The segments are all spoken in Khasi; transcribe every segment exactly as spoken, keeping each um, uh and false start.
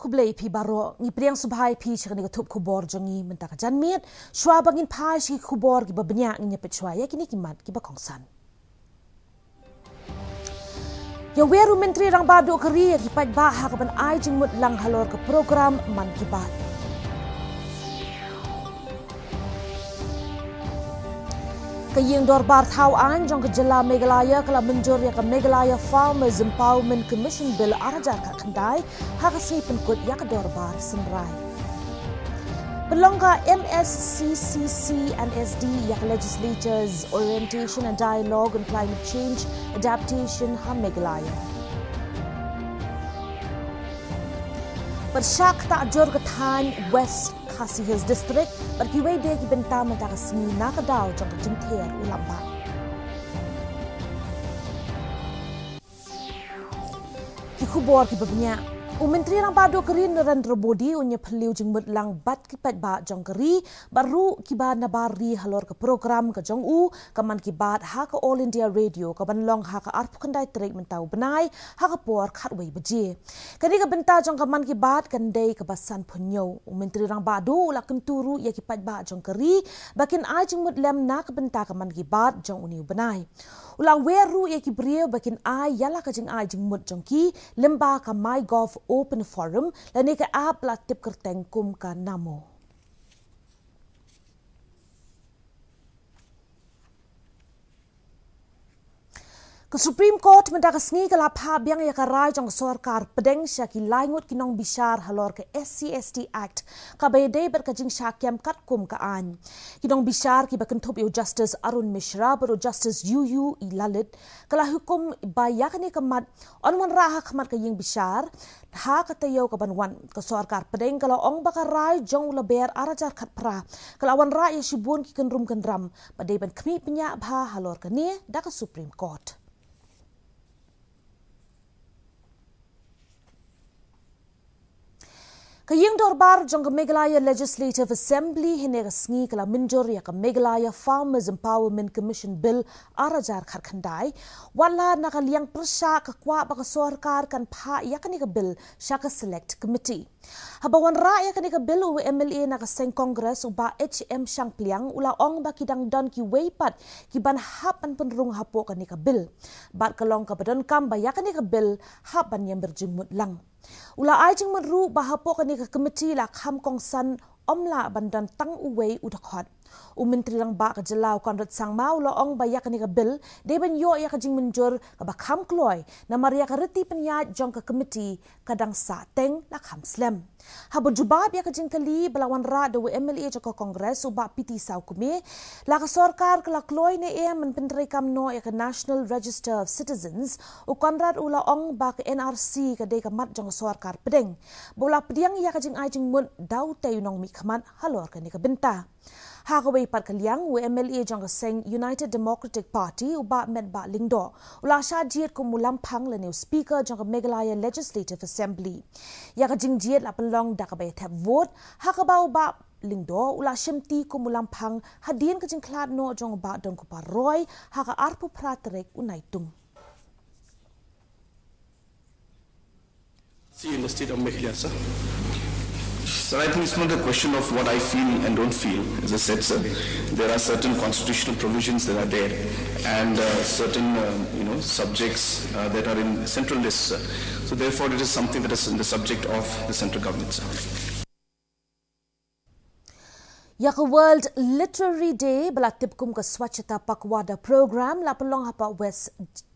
Khublei phi baroh, ngi pdiang sngewbha ïa phi sha kane ka thup khubor jong ngi mynta ka janmiet. Shuwa ba ngin phai sha ki khubor kiba bniah, ngin ïa peit shuwa ïa kine ki mat kiba kongsan. Ïawer u Myntri Rangbah Duh ka ri ïa ki paidbah ha kaban ai jingmut lang halor ka program Mann Ki Baat. Ka Ïing Dorbar Thaw Aiñ jong ka Jylla Meghalaya ka la mynjur ïa ka Meghalaya Farmers Empowerment Commission Bill ar hajar khatkhyndai ha ka sngi pynkut ïa ka dorbar synrai. Pynlong ka M S C C C and S D ïa ka Legislature's Orientation and Dialogue on Climate Change Adaptation ha Meghalaya. Pyrshah ktah jur ka thaiñ West Khasi Hills District bad kiwei de ki bynta mynta ka sngi na ka daw jong ka jingther u lambah. Ki khubor kiba bniah. U Myntri Rangbah Duh ka ri Narendra Modi un ïa phylliew jingmut lang bad ki paidbah jong ka ri bad ruh kiba nabar ri halor ka program ka jong u ka Mann Ki Baat ha ka All India Radio kaban long ha ka arphew khyndai tarik mynta u bnai ha ka por khatwei baje. Kane ka bynta jong ka Mann Ki Baat kan dei kaba sanphew hynñiew. U Myntri Rangbah Duh u la kyntu ruh ïa ki paidbah jong ka ri ba kin ai jingmut lem na ka bynta ka Mann Ki Baat jong une u bnai. U la wer ruh ïa ki briew ba kin ai ïa la ka jingai jingmut jong ki lyngba ka MyGov Open Forum lane ka app ba la tip kyrteng kum ka Namo. Ka Supreme Court mynta ka sngi ka la phah biang ïa ka rai jong ka sorkar pdeng sha ki lai ngut ki nongbishar halor ka S C S T Act kaba ïadei bad ka jingshah kem katkum ka aiñ. Ki nongbishar kiba kynthup ïa u Justice Arun Mishra bad u Justice U U Lalit ka la hukum ba ïa kane ka mat yn wanrah ha khmat ka ïing bishar ha ka taïew kaban wan. Ka sorkar pdeng ka la ong ba ka rai jong u Laber ar hajar khatphra ka la wanrah ïa shibun ki kynrum kynram ba dei ban khmih bniah bha halor kane da ka Supreme Court. Ka Ïing Dorbar jong ka Meghalaya Legislative Assembly hynne ka sngi ka la mynjur ïa ka Meghalaya Farmers Empowerment Commission Bill ar hajar khatkhyndai. Wat la na ka liang pyrshah ka kwah ba ka sorkar kan phah ïa kane ka bill sha ka Select Committee. Haba wanrah ïa kane ka bill, u M L A na ka seng Congress u Bah H M Shangpliang u la ong ba ki dang don kiwei pat kiban hap ban pynrung hapoh kane ka bill. Bad ka long kaba donkam ba ïa kane ka bill hap ban ïamir jingmut lang. U la ai jingmut ruh ba hapoh kane ka committee la kham kongsan, ym lah ban don tang uwei u dkhot. U Myntri Rangbah ka jylla u Conrad Sangma u la ong ba ïa kane ka bill dei ban ïoh ïa ka jingmynjur kaba kham kloi namar ïa ka riti pynïaid jong ka committee ka dang sah teng la kham slem. Haba jubab ïa ka jingkylli ba la wanrah da u M L A jong ka Congress u Bah P T Sawkmie, la ka sorkar ka la kloi ne em ban pyntreikam noh ïa ka National Register of Citizens, u Conrad u la ong ba ka N R C ka dei ka mat jong ka sorkar pdeng. Ba u la pdiang ïa ka jingai jingmut da utei u nongmihkhmat halor kane ka bynta. Ha kawei pat ka liang, u M L A jong ka seng United Democratic Party u Bah Metbah Lyngdoh u la shah jied kum u lamphang lane u Speaker jong ka Meghalaya Legislative Assembly. Ïa ka jingjied la pynlong da kaba ïa thep vote, ha kaba u Bah Lyngdoh u la shimti kum u lamphang hadien ka jingkhlad noh jong u Bah Dongkupar Roy ha ka arphew phra tarik u Naitung. See, in the state of Meghalaya, sir. Sir, I think it's not a question of what I feel and don't feel. As I said, sir, there are certain constitutional provisions that are there and uh, certain, uh, you know, subjects uh, that are in central lists, sir. So therefore, it is something that is in the subject of the central government, sir. Ïa ka World Literary Day ba la tip kum ka Swachhata Pakhwada Program la pynlong hapoh West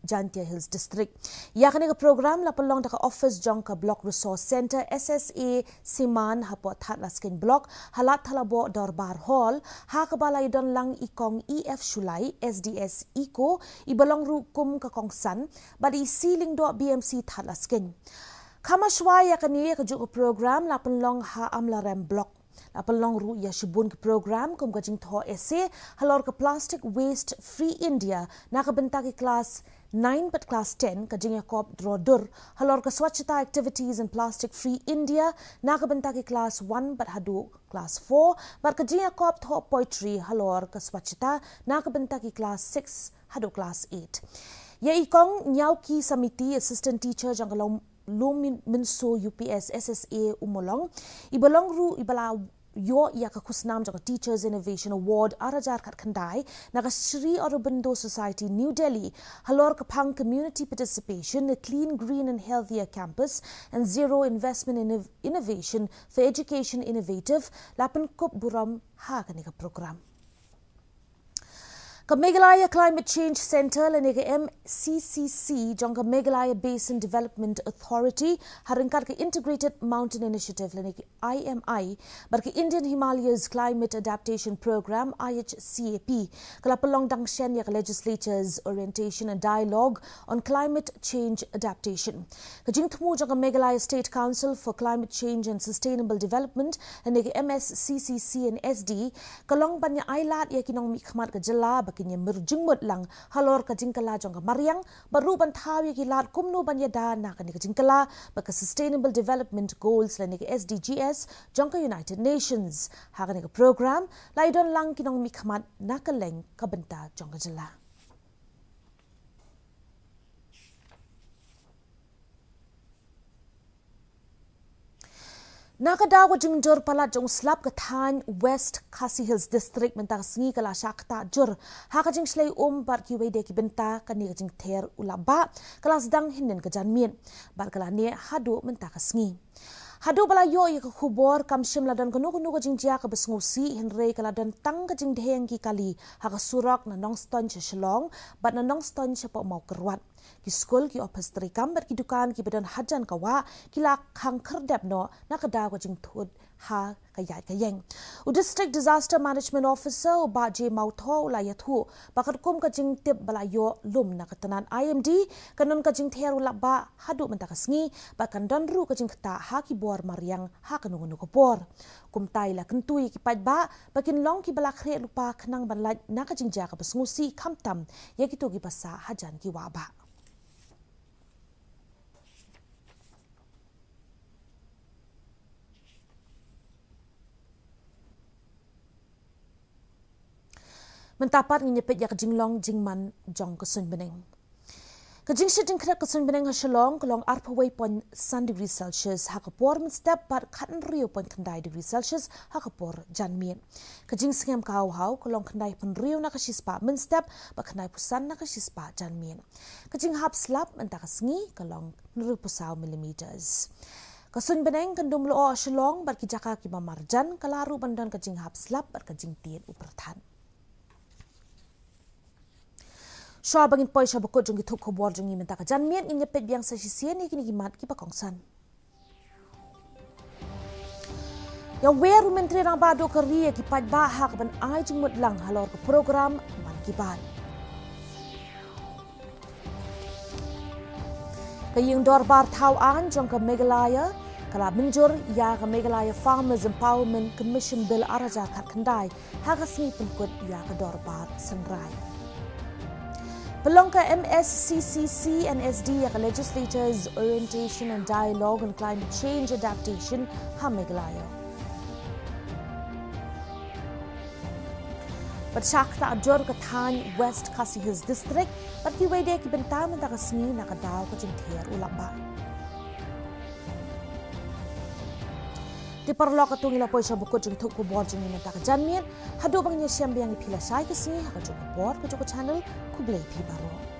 Jaintia Hills District. Ïa kane ka program la pynlong da ka office jong ka Block Resource Centre S S A Siman hapoh Thadlaskein Block, ha Lad Thadlaboh Dorbar Hall, ha kaba la ïadon lang i Kong E F Shullai, S D S Eco, i ba long ruh kum ka kongsan, bad i C Lyngdoh B M C Thadlaskein. Kham shuwa ïa kane, ka juh ka program la pynlong ha Amlarem Block. La pynlong ruh ïa shibun ki program kum ka jingthoh essay halor ka Plastic Waste Free India na ka bynta ki klas nine bad klas ten, ka jingïakop draw dur halor ka Swachhata Activities in Plastic Free India na ka bynta ki klas one bad haduh klas four, bad ka jingïakop thoh poetry halor ka Swachhata na ka bynta ki klas six haduh klas eight. Ïa i Kong Niawki Samiti, Assistant Teacher jong ka Long Lum Mynso U P S S S A Ummulong, iba long ruh iba la ïoh ïa ka khusnam jong ka Teachers Innovation Award ar hajar khatkhyndai na ka Shri Aurobindo Society, New Delhi, halor ka phang Community Participation, a Clean, Green and Healthier Campus and Zero Investment Inno- Innovation for Education Innovative, la pynkup burom ha kane ka program. Ka Meghalaya Climate Change Centre lane ka M C C C jong ka Meghalaya Basin Development Authority ha ryngkat ka Integrated Mountain Initiative lane ka I M I bad ka Indian Himalayas Climate Adaptation Programme, I H C A P, ka la pynlong dang shen ïa ka Legislature's Orientation and Dialogue on Climate Change Adaptation. Ka jingthmu jong ka Meghalaya State Council for Climate Change and Sustainable Development lane ka M S C C C and S D ka long ban ïa ailad ïa ki nongmihkhmat ka jylla ba kin ïa mur jingmut lang halor ka jingkylla jong ka mariang, bad ruh ban thaw ïa ki lad kumno ban ïada na kane ka jingkylla bad ka Sustainable Development Goals lane ka S D Gs jong ka United Nations. Ha kane ka program la ïadon lang ki nongmihkhmat na kylleng ka bynta jong ka jylla. Na ka daw ka jingjur palat jong u slap, ka thaiñ West Khasi Hills District mynta ka sngi ka la shah ktah jur ha ka jingshlei um bad kiwei de ki bynta. Kane ka jingther u lapbah ka la sdang hynnin ka janmiet bad ka la neh haduh mynta ka sngi. Haduh ba la ïoh ïa ka khubor kam shym la don kano kano ka jingjia kaba sngewsih, hynrei ka la don tang ka jingdheng ki kali ha ka surok na Nongstoiñ sha Shillong bad na Nongstoiñ sha Pohmawkyrwat. Ki skul, ki ophis treikam bad ki dukan kiba don hajan ka wah ki la khang khyrdep noh na ka daw ka jingthut ha ka ïaid ka ïeng. U District Disaster Management Officer, u Bah J Mawthoh, u la ïathuh ba katkum ka jingtip ba la ïoh lum na ka tnat I M D, kan don ka jingther u lapbah haduh mynta ka sngi bad kan don ruh ka jingktah ha ki bor mariang ha kano kano ka por. Kumta i la kyntu ïa ki paidbah ba kin long kiba la khreh lypa khnang ban lait na ka jingjia kaba sngewsih, khamtam ïa kito kiba sah hajan ki wah bah. Mynta pat ngin ïa peit ïa ka jinglong jingman jong ka suiñ bneng. Ka jingshit jingkhriat ka suiñ bneng ha Shillong ka long arphew wei point san degree Celsius ha ka por mynstep bad khathynriew point khyndai degree Celsius ha ka por janmiet. Ka jingsngem ka hawhaw ka long khyndaiphew hynriew na ka shispah mynstep bad khyndaiphew san na ka shispah janmiet. Ka jinghap slap mynta ka sngi ka long hynriewphew saw millimeters. Ka suiñ bneng kan dum lyoh ha Shillong bad ki jaka kiba marjan, ka lah ruh ban don ka jinghap slap bad ka jingtied u pyrthat. Shuwa ba ngin poi sha bakut jong ki thup khubor jong ngi mynta ka janmiet, ngin ïa peit biang sa shisien ïa kine ki mat kiba kongsan. Ïawer u Myntri Rangbah Duh ka Ri ïa ki paidbah ha kaban ai jingmut lang halor ka program Mann Ki Baat. Ka Ïing Dorbar Thaw Aiñ jong ka Meghalaya ka la mynjur ïa ka Meghalaya Farmers Empowerment Commission Bill ar hajar khatkhyndai ha ka sngi pynkut ïa ka dorbar synrai. Pynlong ka M S C C C and S D ïa ka Legislators Orientation and Dialogue on Climate Change Adaptation ha Meghalaya. Bad shah ktah jur ka thaiñ West Khasi Hills District bad kiwei de ki bynta mynta ka sngi na ka daw ka jingther u lapbah. Te paralok, katto ngi la poi sha bakut jong ki thup khubor jong ngi mynta ka janmiet. Haduh ba ngin ïashem biang ïa phi lashai ka sngi ha kajuh ka por, kajuh ka channel. Khublei phi baroh.